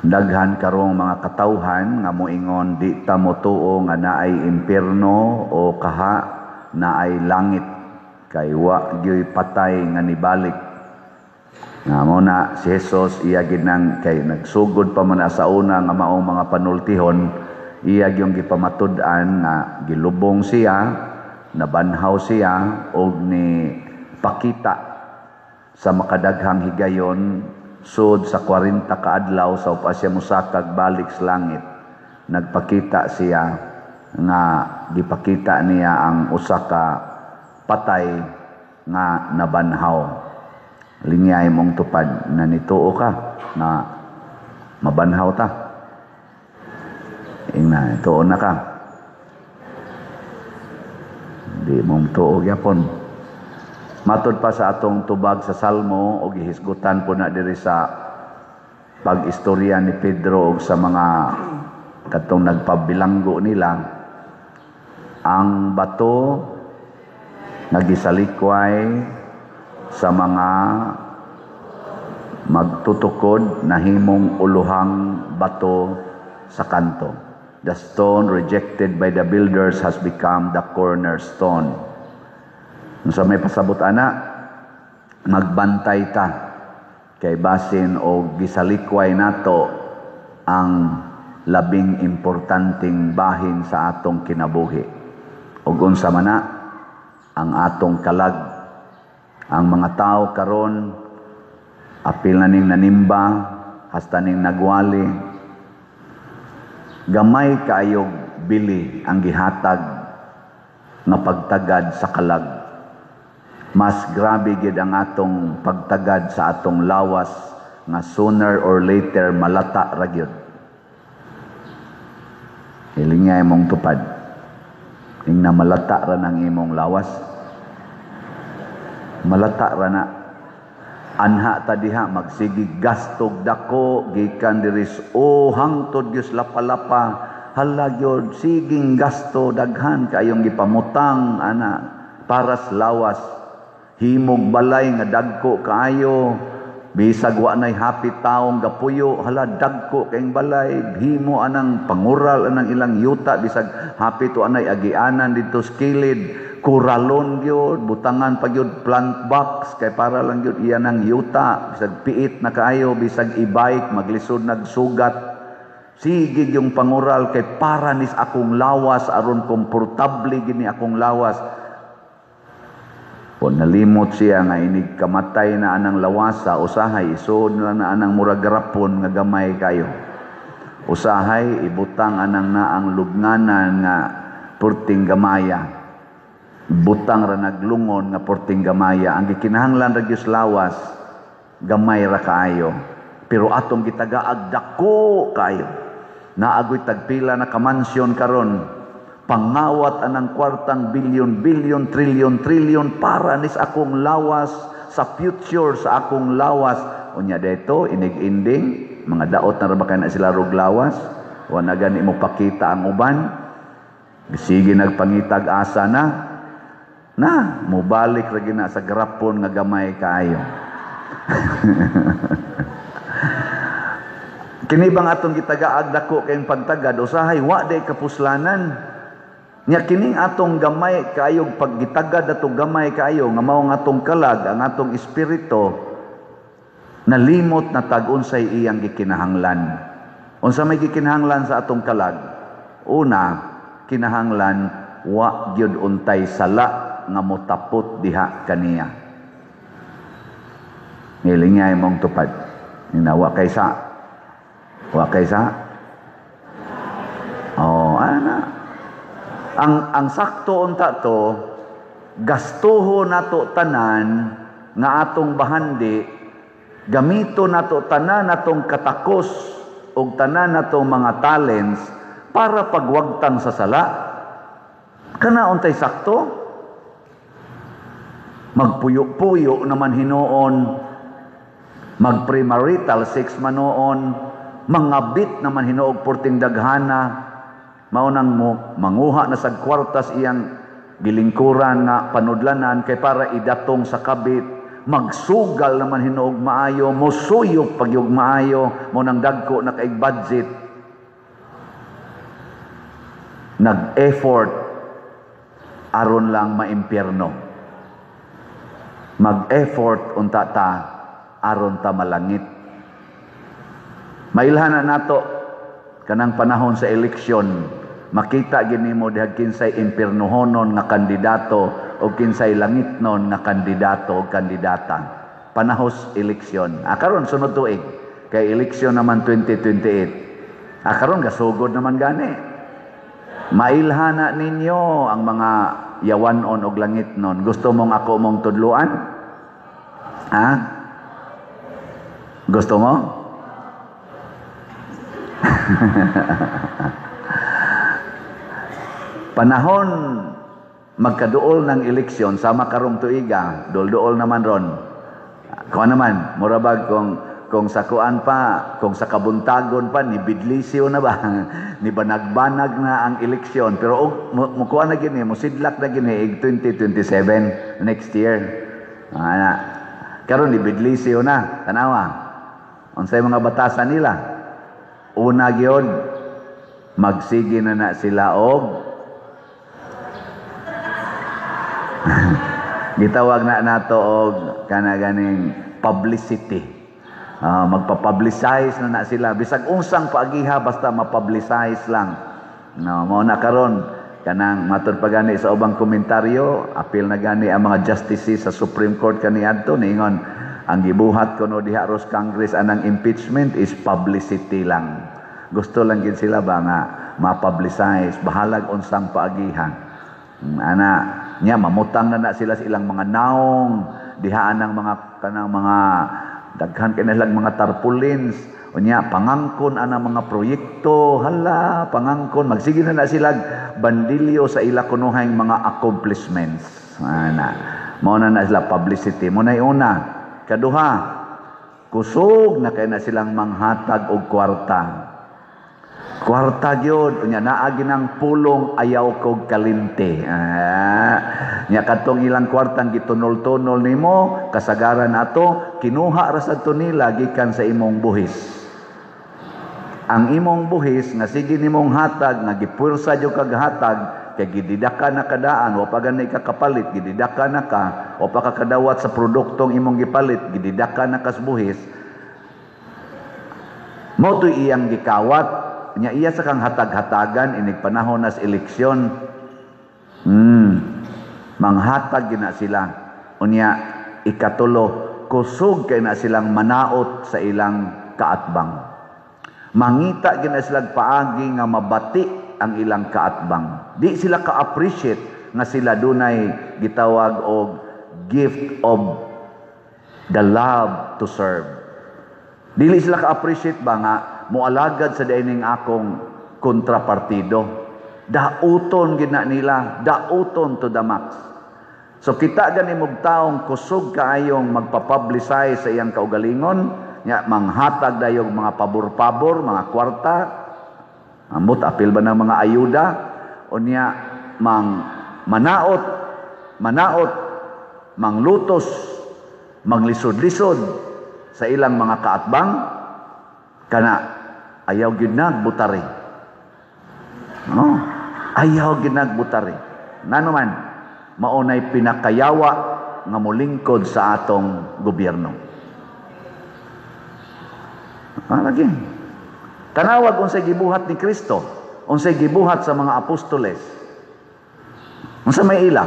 Daghan karong mga katawhan nga moingon di ta motuo nga naay impierno o kaha naay langit kay wa gyoy patay nga nibalik. Nga mo na si Jesus iya gid nang kay nagsugod pa man na sa una nga maong mga panultihon, iya gyung gipamatud-an nga gilubong siya, nabanhaw siya og ni pakita sa makadaghang higayon sud sa 40 ka adlaw sa pa siya mosakag balik sa langit. Nagpakita siya nga gipakita niya ang usa ka patay nga nabanhaw. Lingyay mong tupad na nituo ka na mabanhaw ta. Ingna, tuo na ka. Di mong tuo gyapon. Matod pa sa atong tubag sa Salmo o gihisgutan po na diri sa pag-istorya ni Pedro og sa mga katong nagpabilanggo nila, ang bato nga gisalikway sa mga magtutukod nahimong uluhang bato sa kanto. The stone rejected by the builders has become the cornerstone. Sa may pasabot ana, magbantay ta kay basin o gisalikway nato ang labing importanteng bahin sa atong kinabuhi. Ug unsa man na ang atong kalag. Ang mga tao karon apil na ning nanimba hasta ning nagwali, gamay kaayog bili ang gihatag nga pagtagad sa kalag. Mas grabe gid ang atong pagtagad sa atong lawas nga sooner or later malata ra gyud. Hilingay mong tupad. Ingna malata ra nang imong lawas. Malata ra na. Anha ta diha magsigi gastog dako gikan diri o hangtod gyud lapa-lapa. Hala gyud siging gasto, daghan kayong gipamutang ana para sa lawas. Himog balay nga dagko kaayo, bisag wa nay hapit taong gapuyo, hala dagko kayong balay, himo anang pangural anang ilang yuta bisag hapit wa nay agianan didto sa kilid, kuralon gyud, butangan pa gyud plant box kay para lang gyud iya nang yuta, bisag piit na kaayo, bisag e-bike maglisod nagsugat. Sige yung pangural kay para nis akong lawas aron komportable gini akong lawas. O nalimot siya nga inig kamatay na anang lawasa, usahay isuod na lang na anang murag garapon nga gamay kayo. Usahay ibutang anang naang lubnganan nga purting gamaya. Butang ra naglungon nga purting gamaya. Ang gikinahanglan ra gyud lawas gamay ra kaayo. Pero atong gitagaag dako kaayo. Naagoy tagpila na kamansyon karon. Pangawat anang kwartang bilyon, bilyon, trilyon, trilyon para nis akong lawas sa future sa akong lawas. Unya dito, inig-ending, mga daot na ra ba kay na sila rog lawas? Wa na gani mo pakita ang uban. Sige nagpangitag asa na. Na, mubalik ra gina sa garapon nga gamay kaayo. Kini bang atong gitagaag dako kayong pagtagad, usahay wa day kapuslanan. Nya kining atong gamay kaayo paggitagad atong gamay kaayo nga mao ang atong kalag, ang atong espiritu nalimot na tag unsay iyang gikinahanglan. Unsa may gikinahanglan sa atong kalag? Una, kinahanglan wa gyud untay sala nga motapot diha kaniya. Nilingay mong tupad. Nina, wa kay sa. Wa kay sa. Oh, ana. Ang sakto unta to, gastuho nato tanan nga atong bahandi, gamito nato tanan atong katakos og tanan natong mga talents para pagwagtang sa sala. Kana untay sakto? Magpuyo-puyo naman hinuon, magpremarital sex manoon, mangabit naman hinuog porting daghana, maunang mo manguha na sa kwartas iyang gilingkuran nga panudlanan kay para idatong sa kabit, Magsugal naman hinuog maayo, mosuyop pag yung maayo, mo nang dagko na kaig budget. Nag-effort aron lang maimpyerno. Mag-effort unta ta aron ta malangit. Mailhan na nato kanang panahon sa eleksyon, makita gini mo diha kinsay impiernohonon nga kandidato o kinsay langitnon nga kandidato o kandidata. Panahos eleksyon. Karon sunod tuig kay eleksyon naman 2028. Karon gasugod naman gani. Mailhana ninyo ang mga yawanon og langitnon. Gusto mong ako mong tudluan? Ha? Gusto mo? Panahon magkaduol ng eleksyon sama karong tuiga, dol-duol naman ron. Kuan naman, murabag kung sa kuan pa, kung sa kabuntagon pa, ni bidlisyo na ba? Ni banag-banag na ang eleksyon. Pero og mukuan na gini, musidlak na gini ig 2027 next year. Ana. Karon ni bidlisyo na, tanawa. Unsay mga batasan nila? Una gyud, magsige na na sila og gitawag na nato og kana ganing publicity. Magpa-publicize na na sila bisag unsang paagiha basta ma-publicize lang. No, mao na karon kanang matud pa gani sa ubang komentaryo, apil na gani ang mga justices sa Supreme Court kaniadto niingon ang gibuhat kuno diha ros Congress anang impeachment is publicity lang. Gusto lang gid sila ba nga ma-publicize bahalag unsang paagiha. Ana nya mamutang na na sila sa ilang mga naong dihaan ang mga kanang mga daghan kay nilang mga tarpaulins, unya pangangkon ana mga proyekto, hala pangangkon magsige na na sila bandilyo sa ila kunuhay mga accomplishments. Ana mao na na sila publicity. Mo nay una. Kaduha, kusog na kay na silang manghatag og kwarta. Kwarta gyud, unya naa ginang pulong ayaw kog kalimte. Nya kadtong ilang kwartang gitunol-tunol nimo, kasagaran ato kinuha ra sad to nila gikan sa imong buhis. Ang imong buhis nga sige nimong hatag nga gipuwersa jud kag hatag kay gididaka na kadaan, wa pa gani ka kapalit, gididaka na ka, wa pa ka kadawat sa produktong imong gipalit, gididaka na kas buhis. Mao to'y iyang gikawat. Nya iya sa kang hatag-hatagan inig panahon nas eleksyon. Manghatag gina sila. Unya ikatulo, kusog kay na silang manaot sa ilang kaatbang. Mangita gina sila paagi nga mabati ang ilang kaatbang. Di sila ka-appreciate nga sila dunay gitawag og gift of the love to serve. Dili sila ka-appreciate ba nga moalagad sa diining akong kontrapartido. Dauton gina nila, dauton to the max. So kita gani mog taong kusog kaayong magpa-publicize sa iyang kaugalingon, nya manghatag dayong mga pabor-pabor, mga kwarta, ambot apil ba ng mga ayuda, unya mang manaot, manaot, manglutos, manglisod-lisod sa ilang mga kaatbang, kana ayaw gyud nagbutari. No? Ayaw gyud nagbutari. Ngano man, maunay pinakayawa nga molingkod sa atong gobyerno. Lagi. Tanawag unsay gibuhat ni Kristo, unsay gibuhat sa mga apostoles. Unsa may ila?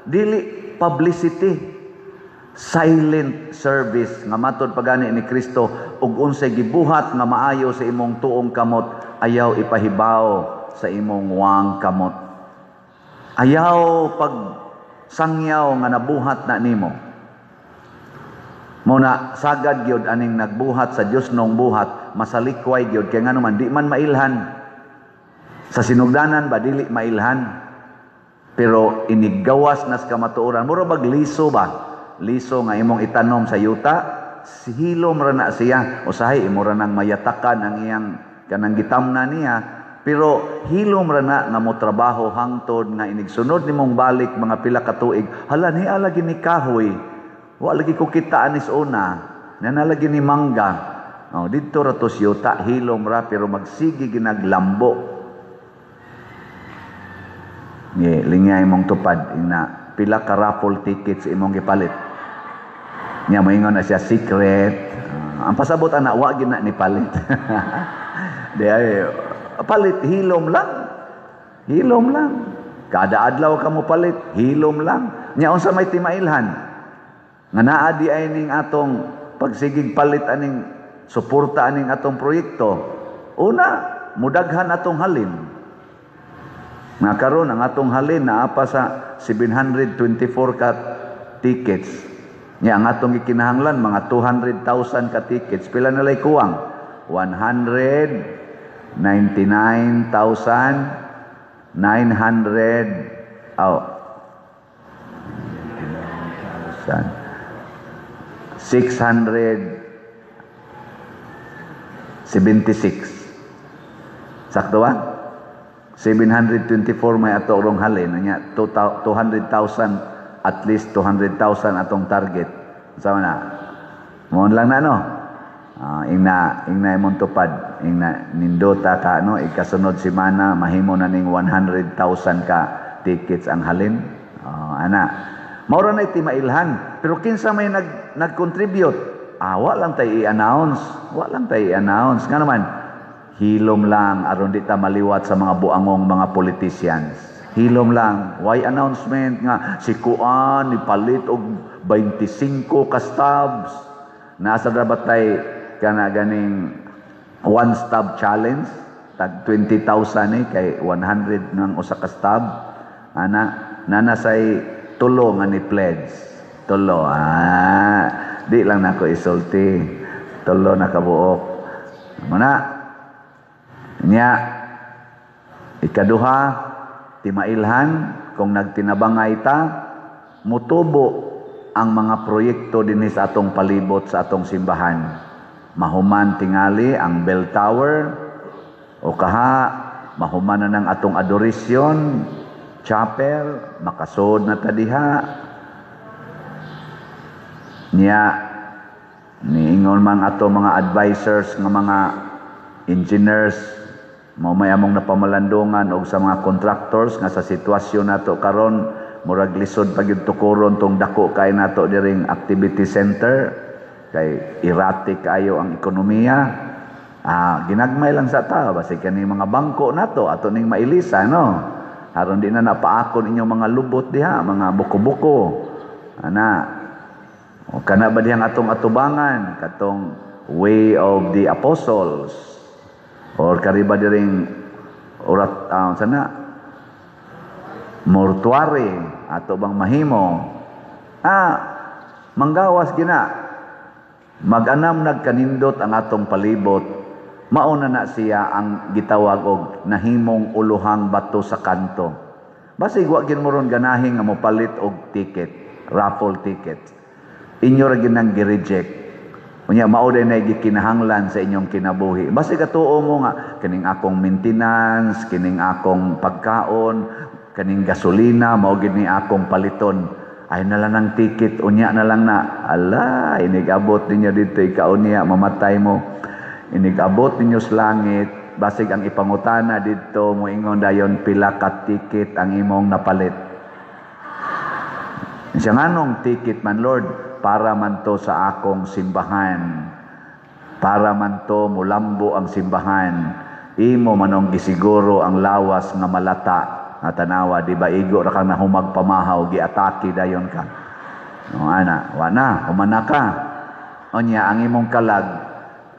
Dili publicity, silent service nga matod pagani ni Kristo ug unsay gibuhat nga maayo sa imong tuong kamot ayaw ipahibaw sa imong wang kamot. Ayaw pag sangyaw nga nabuhat na nimo. Muna sagad gyud aning nagbuhat sa Dios nong buhat, masalikway gyud kay ngano man di man mailhan. Sa sinugdanan ba dili mailhan. Pero iniggawas nas kamatuoran, mura bag liso ba? Liso nga imong itanom sa yuta, hilom ra na siya. Usahay imo ra nang mayatakan ang iyang kanang gitamna niya, pero hilom ra na nga mo trabaho hangtod nga inigsunod nimong balik mga pila ka tuig, hala ni ala gini kahoy. Wa lagi ko kita anis una, na lagi ni mangga. Oh, didto ra to siyuta, hilom ra pero magsige ginaglambo. Ye, lingay imong tupad ina pila ka raffle tickets imong gipalit. Nya moingon na siya, "Secret." Ang pasabot ana, wa gina ni palit. Di ay palit, hilom lang. Hilom lang. Kada adlaw ka mo palit, hilom lang. Nya unsa may timailhan? Nga naa di ay ning atong pagsigig palit aning suporta aning atong proyekto. Una, mudaghan atong halin. Nga karon ang atong halin naa pa sa 724 ka tickets. Nya ang atong gikinahanglan mga 200,000 ka tickets. Pila na lay kuwang? 199,900, oh, 676. Sakto ba? 724 may ato rong halin nya 200,000, at least 200,000 atong target. Sama na. Mo lang na, no. Ingna ingna imong tupad, ingna nindota ka, no, ikasunod semana mahimo na ning 100,000 ka tickets ang halin. Ana. Mao ra na timailhan, pero kinsa may nag nag-contribute? Wa lang tay i-announce. Wa lang tay i-announce. Nga naman, hilom lang aron di ta maliwat sa mga buangong mga politicians. Hilom lang. Why announcement nga si Kuan ni palit og 25 ka stubs? Nasa dapat tay kana ganing one stub challenge, tag 20,000 eh, kay 100 ng usa ka stub. Ana, nana say tulo nga ni pledge. Tulo. Di lang nako isulti. Tulo na kabuok. Muna, nya ikaduha, timailhan kung nagtinabangay ta, mutubo ang mga proyekto dinhi sa atong palibot sa atong simbahan. Mahuman tingali ang bell tower o kaha mahuman na ng atong adoration chapel, makasod na ta diha. Niya niingon man ato mga advisors nga mga engineers, mao may among napamalandungan og sa mga contractors nga sa sitwasyon nato karon murag lisod pa gyud tukuron tong dako kay nato diring activity center kay erratic kayo ang ekonomiya. Ginagmay lang sa ta, basig kani mga bangko nato ato ning mailisa, no, aron di na napaakon inyong mga lubot diha, mga buko-buko ana. O kana ba dihang atong atubangan katong Way of the Apostles or kariba diring urat sana mortuary ato bang mahimo? Manggawas gina, mag-anam nagkanindot ang atong palibot. Mauna na siya ang gitawag og nahimong uluhang bato sa kanto. Basig wa gin mo ron ganahi nga mopalit og ticket, raffle ticket, inyo ra ginang gi-reject. Unya mao day na gikinahanglan sa inyong kinabuhi. Basig katuo mo nga kining akong maintenance, kining akong pagkaon, kaning gasolina mao gid ni akong paliton. Ay na lang ang ticket, unya na lang na. Ala, inigabot ninyo dito ikaunya mamatay mo. Inigabot ninyo sa langit, basig ang ipangutana dito, moingon dayon, "Pila ka ticket ang imong napalit?" Siya, "Nganong ticket man, Lord?" "Para man to sa akong simbahan. Para man to mulambo ang simbahan." Imo manong gisiguro ang lawas nga malata. Nga tanawa, di ba igo ra kang nahumag pamahaw, giatake dayon ka. No, ana, wa na, humana ka. Unya, ang imong kalag,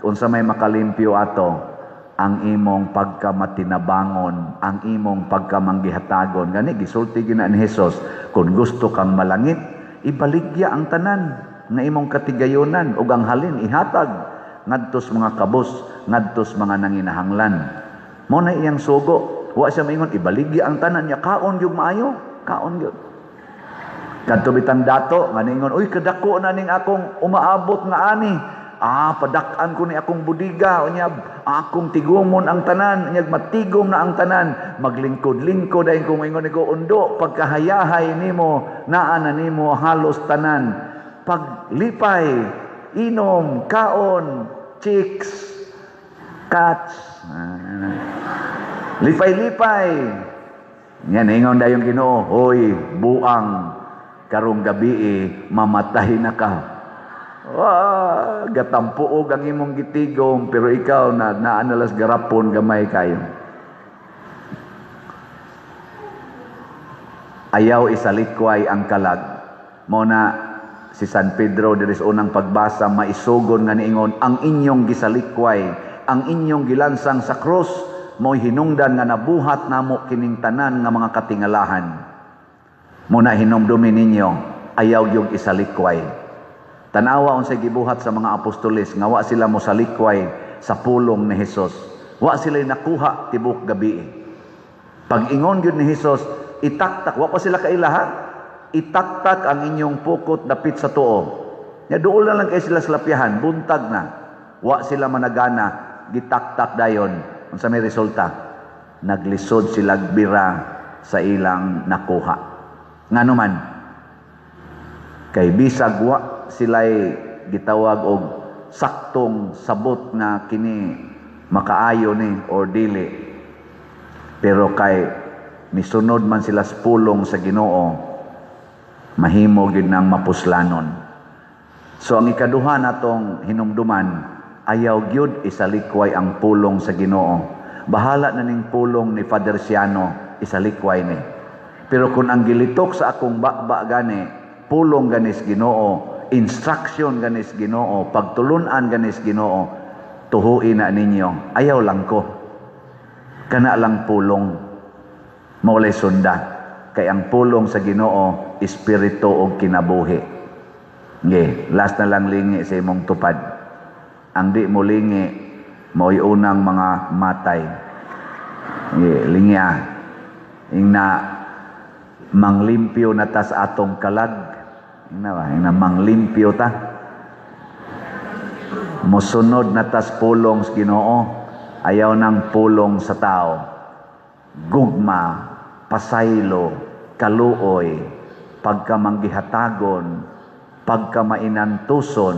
unsa may makalimpyo ato, ang imong pagkamatinabangon, ang imong pagkamanggihatagon. Gani, gisulti gina ni Jesus, kung gusto kang malangit, ibaligya ang tanan nga imong katigayonan ug ang halin ihatag ngadtos mga kabos, ngadtos mga nanginahanglan. Mao na iyang sugo. Wa siya maingon ibaligya ang tanan niya, kaon gyud maayo, kaon gyud. Kadto bitang dato nga niingon, "Uy, kadako na ning akong umaabot nga ani. Padak-an ko ni akong budiga, unya akong tigumon ang tanan, unya matigom na ang tanan, maglingkod-lingkod ayon ko." Moingon ko, "Undo, pagkahayahay nimo, naa na nimo halos tanan." Paglipay, inom, kaon, chicks, cats. Ah, lipay-lipay. Yan, ingon dayong Ginoo, "Hoy, buang, karong gabi mamatay na ka." Wah, gatampuog ang imong gitigom, pero ikaw na naanalas garapon gamay kayo. Ayaw isalikway ang kalag. Mo na si San Pedro diri sa unang pagbasa maisugon nga niingon, ang inyong gisalikway, ang inyong gilansang sa krus, mo'y hinungdan nga nabuhat namo kining tanan nga mga katingalahan. Muna hinumdumi ninyo, ayaw yung isalikway. Tanawa unsay gibuhat sa mga apostoles nga wa sila mosalikway sa pulong ni Hesus. Wa sila nakuha tibok gabi. Pag-ingon gyud ni Hesus, itaktak, wa pa sila kailahan. Itaktak ang inyong pukot dapit sa tuo. Nya duol na lang kay sila sa lapyahan, buntag na. Wa sila managana, gitaktak dayon. Unsa may resulta? Naglisod sila bira sa ilang nakuha. Ngano man? Kay bisag wa sila'y gitawag og saktong sabot nga kini makaayo ni or dili. Pero kay misunod man sila sa pulong sa Ginoo, mahimo gyud nang mapuslanon. So ang ikaduha natong hinumduman, ayaw gyud isalikway ang pulong sa Ginoo. Bahala na ning pulong ni Father Siano, isalikway ni. Pero kung ang gilitok sa akong baba gani, pulong ganis Ginoo, instruction ganis Ginoo, pagtulunan ganis Ginoo, tuhuin na ninyo. Ayaw lang ko. Kana lang pulong. Maulay sunda. Kay ang pulong sa Ginoo, espiritu og kinabuhi. Nge, last na lang lingi sa imong tupad. Ang di mo lingi, mao'y unang mga matay. Nge, lingi ah. Ingna, manglimpyo na ta sa atong kalag. Ingna ba? Ingna, manglimpyo ta. Mosunod na tas pulong sa Ginoo, ayaw ng pulong sa tao. Gugma, pasaylo, kaluoy, pagkamanggihatagon, pagkamainantuson,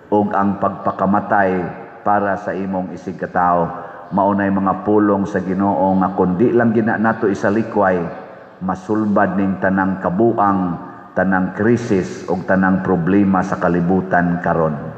ug ang pagpakamatay para sa imong isig katao. Maunay mga pulong sa Ginoo nga kundi lang gina nato isalikway, masulbad ning tanang kabuang, tanang krisis ug tanang problema sa kalibutan karon.